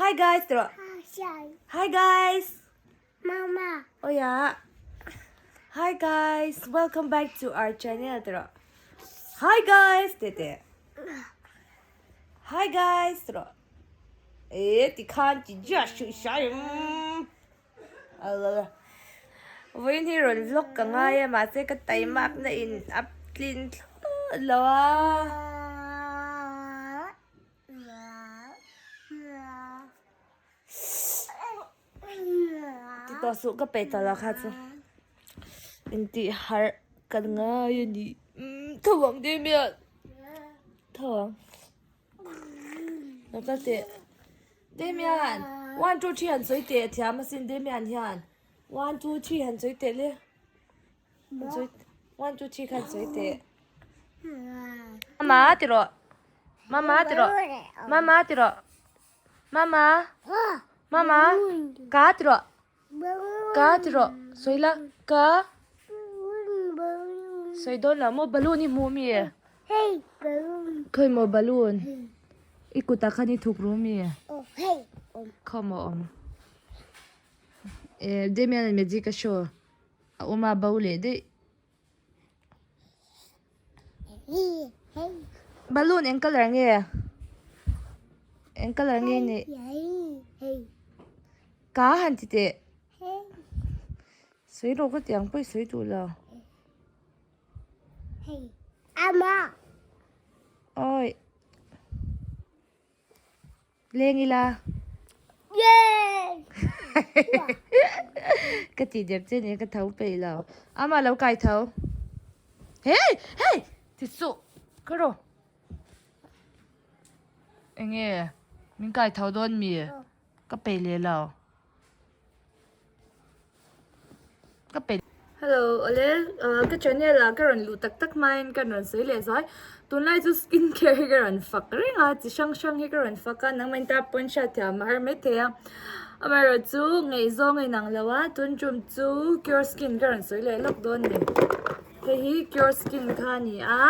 Hi guys ti rawh. Hi guys. Mama. Oya. Hi guys, welcome back to our channel ti rawh. Hi guys ti teh. Hi guys ti rawh. E ti khan ti jiah hruih hrai ang. Vawiin hi rawn vlog ka ngai a mahse ka taimak na in a tlin thlawt lo a. Ti tawh suh ka peih tawh lo kha chu intih harh ka ngai a ni tho ang Damian tho ang. Lo kal teh. Damian, one two three han sawi teh thiam asin Damian hian. One two three han sawi teh le. Han sawi one two three kha han sawi teh. Mama ti rawh. Mama ti rawh. Mama ti rawh. Mama. Mama. Ka ti rawh. Ka ti rawh. Sawi la. Ka. Sawi dawn lo maw balloon i hmuh mi? Khawi maw balloon? I kutah khan i thuk ru mi? Khaw maw awm? Eh Damian and magic a show a awm a bo leh daih. Balloon eng colour nge? Eng colour nge nih? Ka han ti teh. Sawi rawh ka ti ang pawh i sawi duh lo. Awi. Leng ila. Ka tih der che nia ka tho peih lo. Ama lo kai tho. Hey! Hey! Ti suh. Ka rawh. Enge? Min kai tho dawn mi? Ka peih leh lo. Ka pe Hello awle ka channel ah ka rawn luh tak tak hmain ka rawn sawi leh zuai tunlai chu skin care hi ka rawn fak reng a chi hrang hrang hi ka rawn fak a nangmah ta pawn hriat thiam a har mai thei a amaherawh chu ngaihzawng a inang lo a tun tum chu cure skin ka rawn sawi leh lawk dawn a ni hei hi cure skin kha a ni a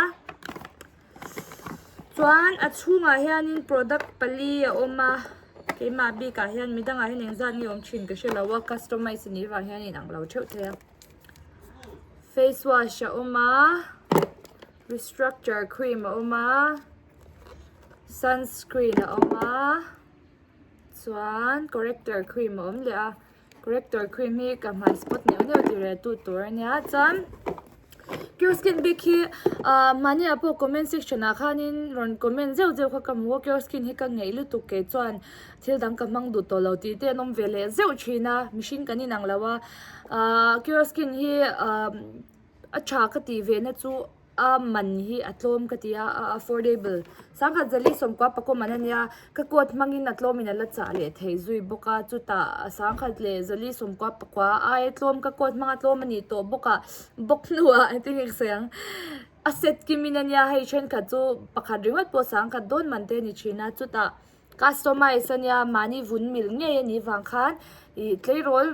Chuan a chhungah hianin product pali a awm a keimah bikah hian midangah hian engzat nge awm thin ka hre lo a customize anih vang hian a inang lo theuh thei a face wash a awm a restructure cream a awm a sunscreen a awm a chuan corrector cream a awm leh a. Corrector cream hi ka hmai spot neuh neuh ti reh tu tur a nia chuan Cure skin bik hi ah mahni ah pawh comment section ah khanin rawn comment zeuh zeuh kha ka hmu a cure skin hi ka ngeih lutuk kei chuan thil dang ka hmang duh tawh lo tih te an awm ve leh zeuh thin a mihring kan inang lo a ah cure skin hi ah a tha ka tih ve na chu. A man hi a tlawm ka ti a, a affordable. Sangkhat zali sawmkua pakua man a nia, ka coat hmangin a tlawmin a la chah leh thei zui bawk a, chutah sangkhat leh zali sawmkua pakua aia tlawm ka coat hmanga tlawm a nih tawh bawk a, bawk hnuah engtin nge ka sawi ang, a set kimin a nia hei thenkhat chu pakhat ringawt pawh sangkhat dawn man te a ni thin a, chutah Customize a nia mahni vun mil ngei a nih vang khan ih tleirawl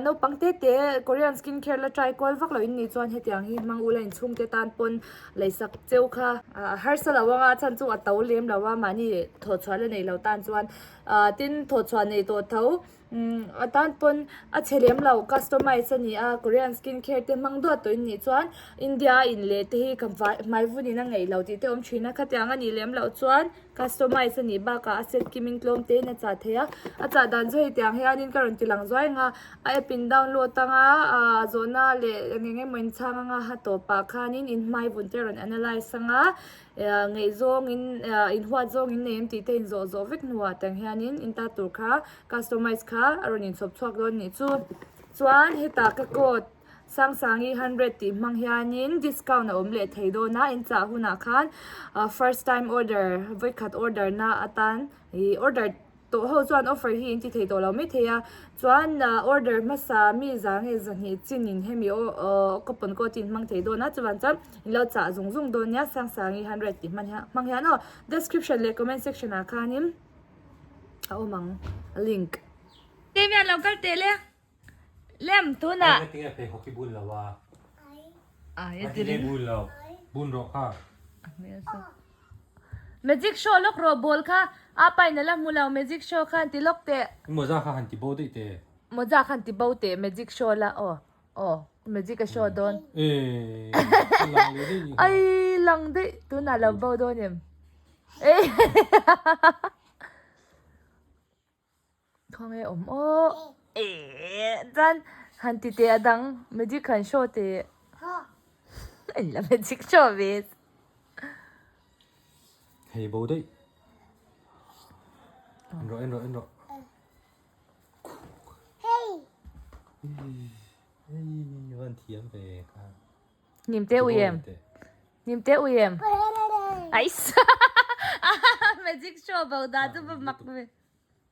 naupang te te Korean skin care la try kual vak loh in nih chuan hetiang hi hmang ula inchhung te tan pawn leisak cheu kha a harsa lo anga chhan chu a to lem lo a mahni thawhchhuah la neih lo tan chuan ah tin thawhchhuah nei tawh tho umm a tan pawn a chhe lem lo customize a ni a Korean skin care te hmang duat tawh in nih chuan India a in leh te hi ka vai hmai vun in a ngeih lo tih te awm thin a khatiang a nih lem loh chuan. Customize a nih bakah a set kimin tlawm te in a chah thei a, a chah dan chu hei tiang hianin ka rawn ti lang zuai ang a, a app in download anga ahh zawhna leh eng eng emaw in chhang anga a tawpah khanin in hmai vun te a rawn analyse anga ehh ngaihzawng in ehh in huat zawng in nei em tih te in zawh zawh vek hnuah tiang hianin in ta tur kha customize kha a rawn inchhawp chhuak dawn a nih chu chuan hetah ka code. Sangsangi hundred tih hmang hianin discount a awm leh thei dawn a, in chah hunah khan first time order vawikhat order na atan ih order tawh ho chuan offer hi in ti thei tawh lo mai thei a, chuan order hmasa mi za nge zahnih chin in hemi aw coupon code hi in hmang thei dawn a chuvang chuan in lo chah zung zung dawn nia Sangsangi hundred tih hmang hian aw description leh comment section ah khanin a awm ang link. Damian lo kal teh le. Lem tunah. Eng tinge pheikhawk hi bun lo a? Ai a ti ring. Bun lo. Bun rawh kha. Magic show lawk rawh ball kha. A pain a la hmu lo magic show khan ti lawk teh. Mawza kha han ti bo daih teh. Mawza khan ti bo teh magic show la aw aw magic a show dawn. Eii a lang leh daih nih kha. Ai lang daih tunah lo bo dawn em. Eii Khawnge awm aw eii chuan han ti teh a dang magic han show teh. Eng la magic show ve. Hei bo daih. En rawh en rawh en rawh. Hei. Hei van thiam ve kha. Nim te ui em. Nim te ui em. Ais. Magic show bo da chu ba mak ve.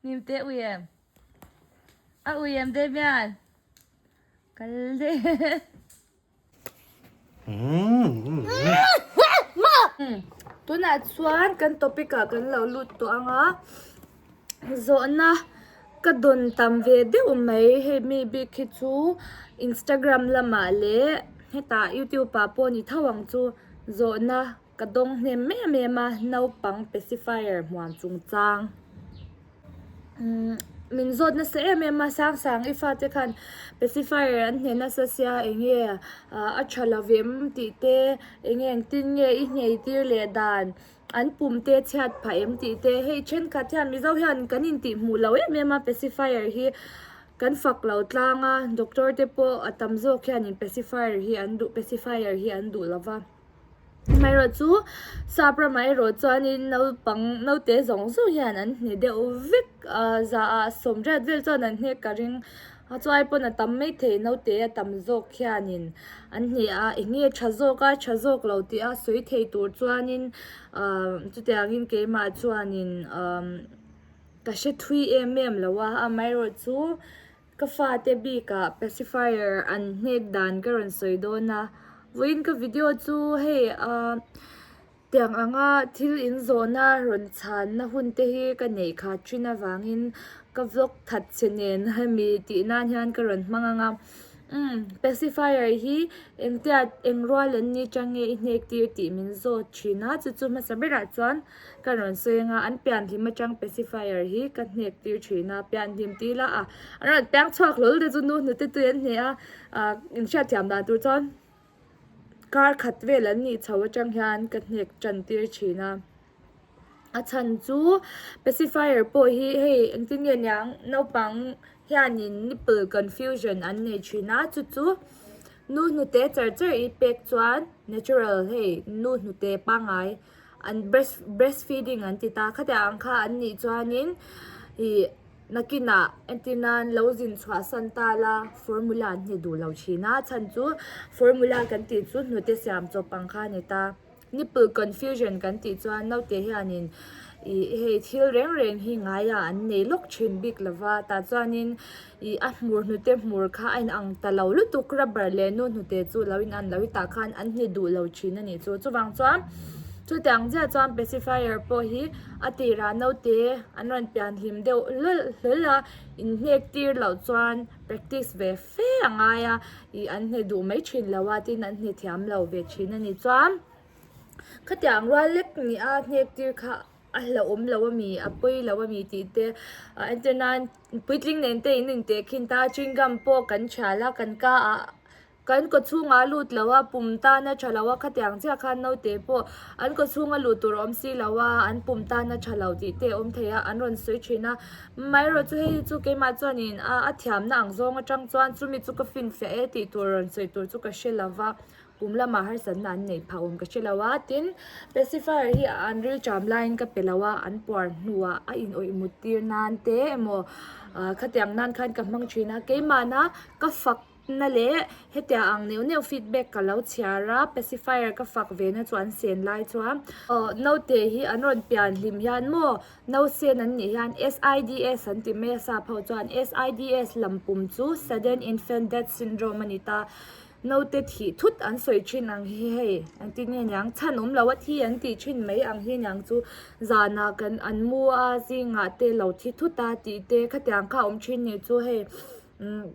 Nim te ui em. A ui em Damian. Kal de. Tunah chuan kan topic ah kan lo lut tawh ang a, zawhna ka dawn tam ve deuh mai hei mi bik hi chu Instagram lamah leh hetah youtube ah pawh ni tho ang chu zawhna ka dawng hnem em em a naupang pacifier hmuam chungchang. Min zawt nasa em em a, sang sang i fate khan pacifier an hne nasa sia eng nge a tha lo vem tih te eng nge engtin nge i hnei tir leh dan an pum te chhiat phah em tih te hei thenkhat hian mizo hian kan intih hmuh lo em em a pacifier hi kan fak lo tlang a doctor te pawh a tam zawk hian in pacifier hi an duh pacifier hi an duh lo va. Amaherawh chu sap ramah erawh chuanin naupang naute zawng zawng hian an hne deuh vek a za ah sawmriat vel chuan an hnek ka ring a chuai pawn a tam maithei naute a tam zawk hianin an hne a eng nge tha zawk a tha zawk lo tih a sawi thei tur chuanin ahh chutiangin keimah chuanin ahh ka hre thui em em lo a amaherawh chu. Ka fate bikah pacifier an hnek dan ka rawn sawi dawn a, vawiin ka video chu hei ah tiang anga thil in zawhna rawn chhanna hun te hi ka neih khat thin avangin ka vlog that che nen hemi tih nan hian ka rawn hmang ang a, umm pacifier hi engtia eng rual an ni chang nge i hnek tir tih min zawt thin a, chu chu hmasa berah chuan. Ka rawn sawi anga an pianhlim atang pacifier hi ka hnek tir thin a, pianhlim ti ila a an rawn piang chhuak hlawl te chu nu hnute tui an hne a, ah inhriatthiam dan tur chuan kar khat vel an nih chho atang hian ka hnek tan tir thin a, a chhan chu pacifier pawh hi hei engtin nge niang naupang hianin nipple confusion an nei thin a chu chu nu hnute char char i pek chuan natural hei nu hnute pangngai. an breast breast feeding an ti ta khatiang ang kha an nih chuanin ih nakinah entir nan lo zin chhuah san ta la formula an hne duh lo thin a chhan chu formula kan tih chu hnute siam chawp ang kha a ni ta nipple confusion kan tih chuan naute hianin ih hei thil reng reng hi ngaiah an nei lawk thin bik lo va tah chuanin ih a hmur hnute hmur kha a inang ta lo lutuk rubber leh nu hnute chu lo in an lo i tah khan an hne duh lo thin a nih chu chuvang chuan chutiang chiah chuan pacifier pawh hi a tirah naute an rawn pian hlim deuh hlawl hlawl a inhnek tir loh chuan practice ve fe a ngai a ih an hne duh mai thin lo a tin an hne thiam lo ve thin a ni chuan khatiang rual lek ni a hnek tir kha a hlauhawm lo a mi a pawi lo a mi tih te ah entir nan puitling nen te in inteh khin ta chewing gum pawh kan thial a kan ka ah kan kaw chhungah a lut lo a pum tan a tha lo a khatiang chiah khan naute pawh an kaw chhunga luh tur a awm si lo a an pum tan a tha lo tih te a awm thei a an rawn sawi thin a amaherawh chu hei hi chu keimah chuanin a a thiamna ang zawng atang chuan chumi chu ka finfiah e tih tur rawn sawi tur chu ka hre lo va. Kum lamah harsatna an neih phah awm ka hre lo a, tin pacifier hi an rilṭam laiin ka pe lo a, an puar hnuah a inawih mut tir nan te emaw ah khatiang nan khan ka hmang thin a, keimahna ka fakna leh hetiang ang neuh neuh feedback ka lo chhiar a, pacifier ka fak ve na chu an sen lai chuan aw naute hi an rawn pian hlim hian maw nausen an nih hian SIDS an ti mai a sap ho chuan SIDS lam pum chu sudden infant death syndrome a ni ta. Naute thih thut an sawi thin ang hi hei engtin nge niang chhan awm lo a thi an tih thin mai ang hi niang chu zanah kan an mu a zingah te lo thi thut a tih te khatiang kha a awm thin nih chu hei umm.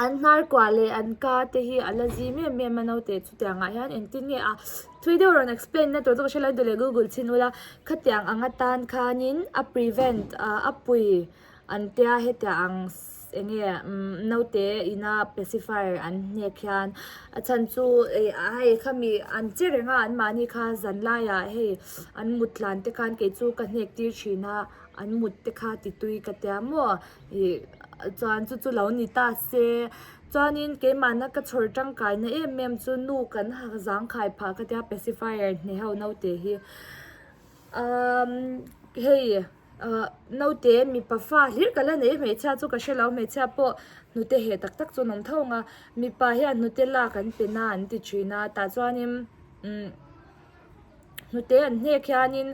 An hnar kuah leh an ka te hi a la zim em em a naute chutiang ah hian engtin nge a thui deuh rawn explain na tur chu ka hre lo duh leh google chhin ula khatiang ang atan khanin a prevent ah a pui an tia hetiang ang eng nge umm naute ina pacifier an hnek hian a chhan chu ih hei khami an che reng a anmahni kha zan laiah hei an mut tlan te khan kei chu ka hnek tir thin a an mut te kha ti tui ka tia maw. Ih chuan chu chu lo ni ta se chuanin keimahna ka chhawr tangkaina em em chu nu kan ha zangkhai phah ka tia pacifier hne ho naute hi umm hei ah naute mipa fa hlir ka la nei a hmeichhia chu ka hrelo hmeichhia pawh hnute heh tak tak chu an awm tho ang a mipa hian hnute lak an pe na an ti thin a tah chuanin umm. Hnute an hnek hianin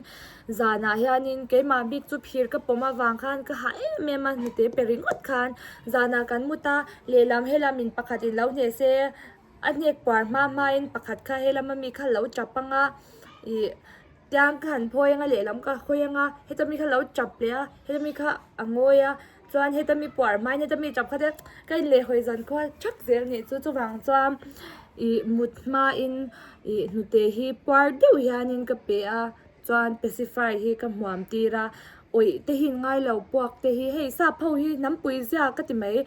zanah hianin keimah bik chu phir ka pawm avang khan ka hah em em a hnute pe ringawt khan zanah kan mut a lehlam helam in pakhat in lo hneh se a hnek puar hma hma in pakhat kha helam ami kha lo tap ang a ih tiang ka han phawi ang a lehlam ka hawi ang a heta mi kha lo tap leh a heta mi kha a ngawi a chuan heta mi puar hma in heta mi tap kha te ka in leh hawi zan khua thak zel anih chu chuvang chuan ih mut hma in ih hnute hi puar deuh hianin ka pe a chuan pacifier hi ka hmuam tir a awih te hi ngai lo puak te hi hei sap ho hi hnampui zia ka ti mai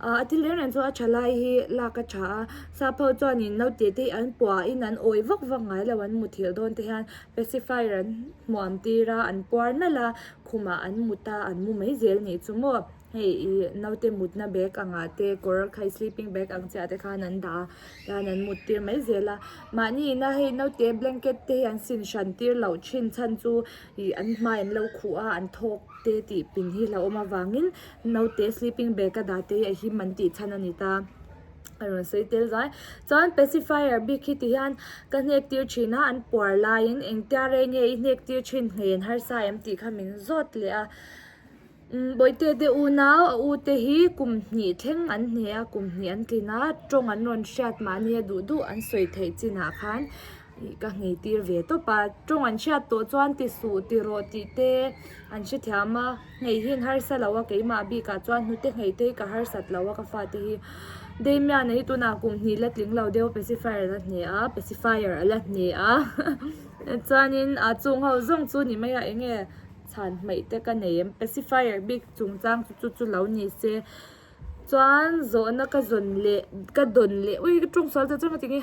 ah a thil reng reng chu a tha lai hi lak a tha a sap ho chuanin naute te hi an puah in an awih vak vak ngai lo an muthilh dawn te hian pacifier an hmuam tir a an puar nalh a. Khumah an mut a, an mu mai zel nih chu maw. Hei ih naute mutna bag angah te kawr khai sleeping bag ang chiah te khan an dah a, tihian an mut tir mai zel a. Mahni ina hei naute blanket te hi an sin hran tir loh thin chhan chu ih an hmai an lo khuh a, an thawk te tih pin hi hlauhawm avangin naute sleeping bag a dah te hi a him an tih chhan a ni ta. A rawn sawi tel zai. Chuan pacifier bik hi ti hian ka hnek tir thin a, an puar laiin engtia rei nge i hnek tir thin hnen harsa em tih kha min zawt leh a. Umm Bawihte te unau a u te hi kum hnih thleng an hne a, kum hnih an tlin a, tawng an rawn hriat mahni a duh duh an sawi theih chinah khan ih ka nghei tir ve tawp a. Tawng an hriat tawh chuan ti suh ti rawh tih te an hrethiam a. Nghei hi an harsa lo a keimah bikah chuan hnute nghei te hi ka harsat lo a ka fate hi Damian-a hi tunah kum hnih la tling lo deuh pacifier a la hne a pacifier a la hne a chuanin a chung ho zawng chu ni mai a eng nge chhan hmaih te ka nei em pacifier bik chungchang chu chu chu lo ni se chuan zawhna ka zawn leh ka dawn leh ui ka tawngsual ta chiang a tinge.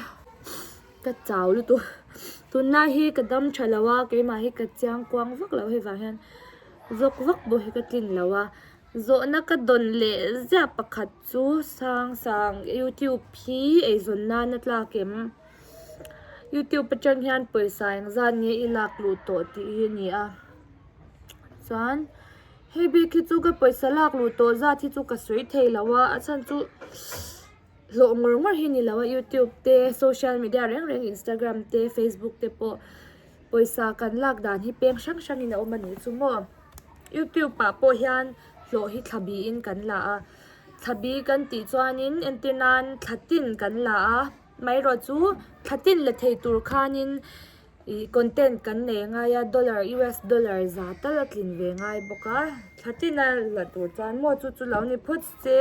Ka chau lutuk tunlai hi ka dam tha lo a keimah hi ka chiang kuang vak lo hei vang hian vlog vak pawh hi ka tlin lo a zawhna ka dawn leh ziah pakhat chu sang sang youtube hi eizawn nan a tlak em youtube atang hian pawisa engzat nge i lak luh tawh tih hi a ni a chuan hei bik hi chu ka pawisa lak luh tawh zat hi chu ka sawi thei lo a a chhan chu. Hlawh ngawr ngawr hi ni lo a youtube te social media reng reng instagram te facebook te pawh pawisa kan lak dan hi peng hrang hrang in a awm a nih chu maw youtube ah pawh hian hlawh hi thla bi in kan la a thla bi kan tih chuan in entir nan thla tin kan la a amaherawh chu thla tin la thei tur khan in Ih content kan nei ngai a dollar us dollar za tal a tlin ve ngai bawk a thla tin a la tur chuan maw chu chu lo ni phawt se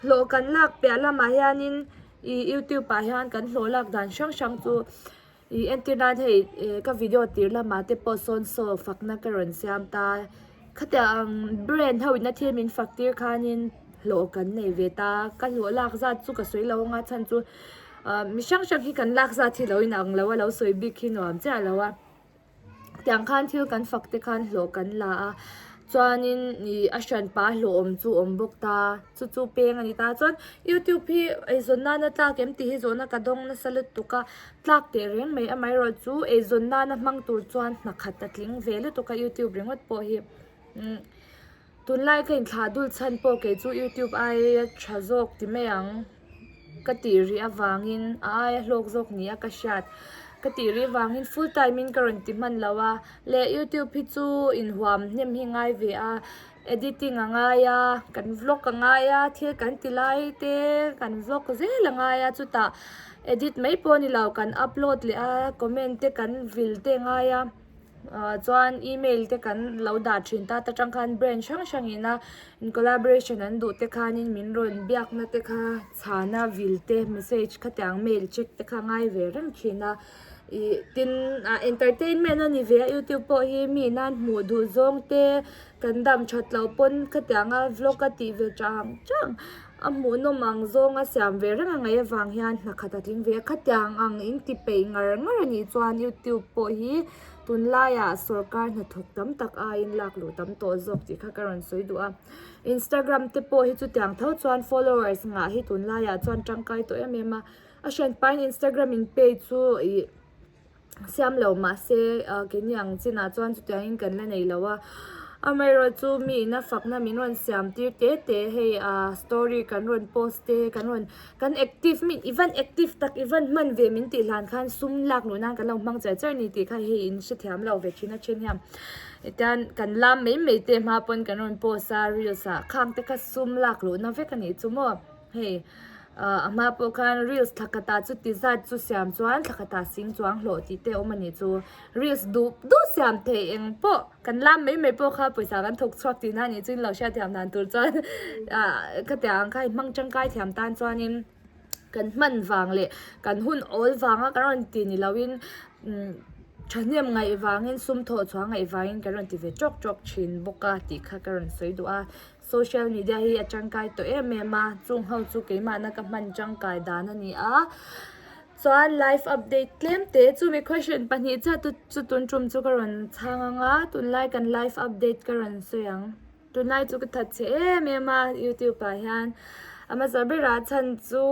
hlawh kan lak piah lamah hianin ih youtube ah hian kan hlawh lak dan hrang hrang chu ih entir nan hei eh ka video tir lamah te pawh sawn saw fakna ka rawn siam ta khatiang brand ho in a thil min fak tir khanin hlawh kan nei ve ta ka hlawh lak zat chu ka sawi lo anga chhan chu. Ah mi hrang hrang hi kan lak zat hi lo inang lo a lo sawi bik hi nuam chiah lo a tiang khan thil kan fak te khan hlawh kan la a chuanin ih a hranpa hlawh awm chu awm bawk ta chu chu peng a ni ta chuan youtube hi eizawn nana tlak em tih hi zawhna ka dawng nasa lutuk a tlak teh reng mai amaherawh chu eizawn nana hmang tur chuan hna khat a tling ve lutuk a youtube ringawt pawh hi umm tunlai ka inthlah dul chhan pawh kei chu youtube aia tha zawk ti mai ang. Ka tih rih avangin a aia hlawk zawk ni a ka hriat. Ka tih rih avangin full time in ka rawn ti hman lo a, leh youtube hi chu inhuam hnem hi ngai ve a, editing a ngai a, kan vlog a ngai a, thil kan ti lai te kan vlog zel a ngai a, chutah edit mai pawh a ni lo kan upload leh a, comment te kan vil te a ngai a. Chuan email te kan lo dah thin ta ta tang khan brand hrang hrang ina in collaboration an duh te khanin min rawn biakna te kha chhana vil te message khatiang mail check te kha ngai ve reng thin a ih tin ah entertainment a ni ve a youtube pawh hi mi nan hmuh duh zawng te kan dam that loh pawn khatianga vlog a tih ve chang chang a hmuhnawm ang zawnga siam ve reng a ngaih avang hian hna khat a tling ve a khatiang ang in ti peih ngar ngar a nih chuan youtube pawh hi tunlaiah sawrkar hnathawk tam tak aiin lak luh tam tawh zawk tih kha ka rawn sawi duh a instagram te pawh hi chutiang tho chuan followers ngah hi tunlaiah chuan tangkai tawh em em a a hranpain instagram in page chu ih siam lo mahse ah keini ang chinah chuan chutiangin kan la nei lo a amaherawhchu mi ina fakna min rawn siam tir te te hei ah story kan rawn post te kan rawn kan active mi i van active tak i van hman ve min tih hlan khan sum lak luh nan kan lo hmang char char a ni tih kha hei in hrethiam lo ve thin a then hian tian kan lam mai mai te hma pawn kan rawn post a reels ah khang te kha sum lak luhna vek a nih chu maw. Hei ah a hma pawh khan reels thla khatah chu ti zat chu siam chuan thla khatah sing chuang hlawh tih te a awm a nih chu reels duh duh siam theih eng pawh kan lam mai mai pawh kha pawisa kan thawk chhuak tihna a nih chu in lo hriat thiam dan tur chuan ah khatiang ang kha hmang tangkai thiam tan chuanin kan hman vang leh kan hun awl vanga kan rawn ti ni loin umm thahnem ngaih vangin sum thawh chhuah ngaih vangin kan rawn ti ve tawk tawk thin bawk a tih kha ka rawn sawi duh a. Social media hi a tangkai tawh em em a, chung ho chu keimahna ka hman tangkai dan a ni a. Chuan life update tlem te chumi question pahnih chiah chu chu tun tum chu ka rawn chhang ang a, tunlai kan life update ka rawn sawi ang. Tunlai chu ka that chhe em em a youtube ah hian a hmasa berah chhan chu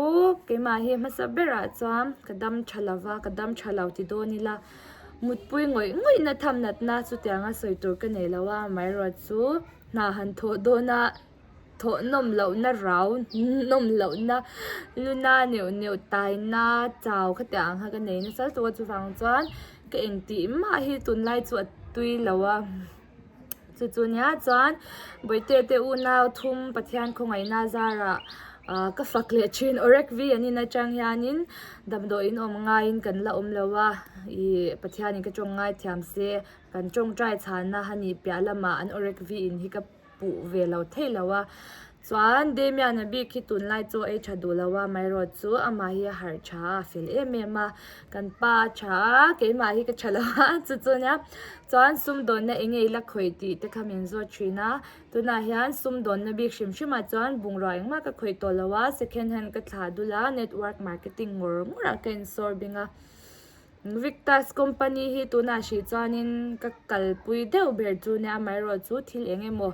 keimah hi hmasa berah chuan ka dam tha lo va, ka dam tha lo ti dawn ila mutpui ngawih ngawih na tham natna chutianga sawi tur ka nei lo a, amaherawhchu. Hna han thawh dawn a thawh nawm lohna rau nawm lohna luna neuh neuh taina chau khatiang ang kha ka nei nasa lutuk a chuvang chuan ka engtih mah hi tunlai chu a tui lo a chu chu nia chuan bawihte te unau thum Pathian khawngaihna zarah ah ka fak leh thin awrek vi an in atang hianin damdawiin awm ngaiin kan la awm lo a ih Pathianin ka tawng ngai thiam se. Kan tawngtai chhanna a nih piah lamah an awrek vi in hi ka puh ve lo thei lo a, chuan Damian-a bik hi tunlai chu a ei tha duh lo a, amaherawh chu amah hi a harh tha a, a fel em em a, kan pa a tha a, keimah hi ka tha lo a, chu chu nia chuan sumdawnna eng nge i la khawih tih te kha min zawt thin a, tunah hian sumdawnna bik hrim hrim ah chuan bungrua engmah ka khawih tawh lo a, second hand ka thlah dul a, network marketing ngawr ngawr ah ka insawr bing a. Victus company hi tunah hrih chuanin ka kalpui deuh ber chu nia amaherawhchu thil eng emaw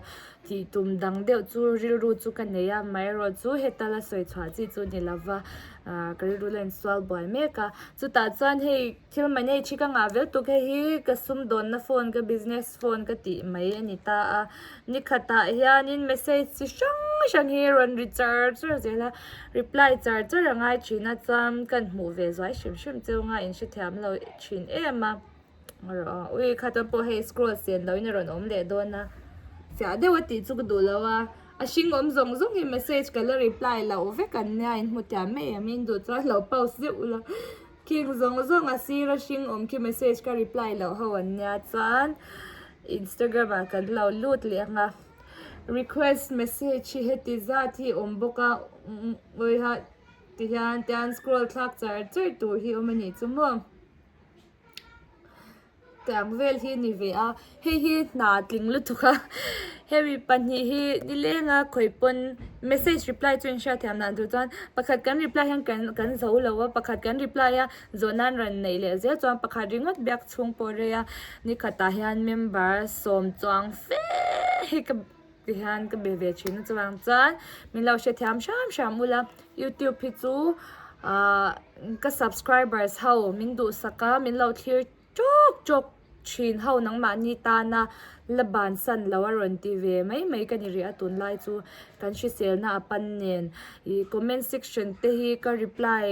tih tum dang deuh chu rilru chu ka nei a amaherawhchu heta la sawi chhuah chi chu ni lova ah ka rilru la insual buai mek a chutah chuan hei thil manage hi ka ngah vel tuk hei hi ka sumdawnna phone ka business phone ka tih mai a ni ta a nikhatah hianin message chi hrang hrang hi rawn ri char char zel a. Reply char char a ngai thin a chuan kan hmuh ve zuai hrim hrim cheu nga in hrethiam lo thin em a ui kha chuan pawh hei scroll sen lo in a rawn awm leh dawn a fiah deuh a tih chu ka duh lo a a hring awm zawng zawng hi message ka la reply loh vek an nia in hmu thiam mai em in duh chuan lo pause deuh ula khing zawng zawng a sir a hring awm khi message ka reply loh ho an nia chuan instagram ah kan lo lut leh ang a. Request message hi heti zat hi awm bawk a awiha ti hian tian scroll thlak char char tur hi awm a nih chu maw tiang vel hi ni ve a hei hi hna tling lutuk a hemi pahnih hi nileng a khawih pawn message reply chu in hriat thiam dan tur chuan pakhat kan reply hian kan kan zo lo a pakhat kan reply a zawh nan rawn neih leh zel chuan pakhat ringawt biak chhung pawh rei a nikhatah hian member sawm chuang fe hi ka ti hian ka be ve thin a chuvang chuan min lo hrethiam hram hram ula youtube hi chu ahh ka subscribers ho min duhsak a min lo thlir tawk tawk thin ho nangmahni tana la bansan lo a rawn ti ve mai mai ka ni rih a tunlai chu kan hriselna a pan nen ih comment section te hi ka reply.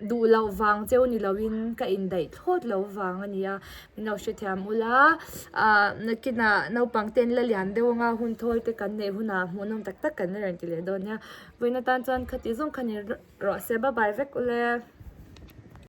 Duh loh vang cheu ni loin ka indaih thlawt lo vang a nia, min lo hrethiam ula ah nakinah naupang te an la lian deuh anga hun thawl te kan neih hunah hmuhnawm tak tak kan la rawn ti leh dawn nia, vawiin atan chuan khati zawng kha ni rawh se bye bye vek ule.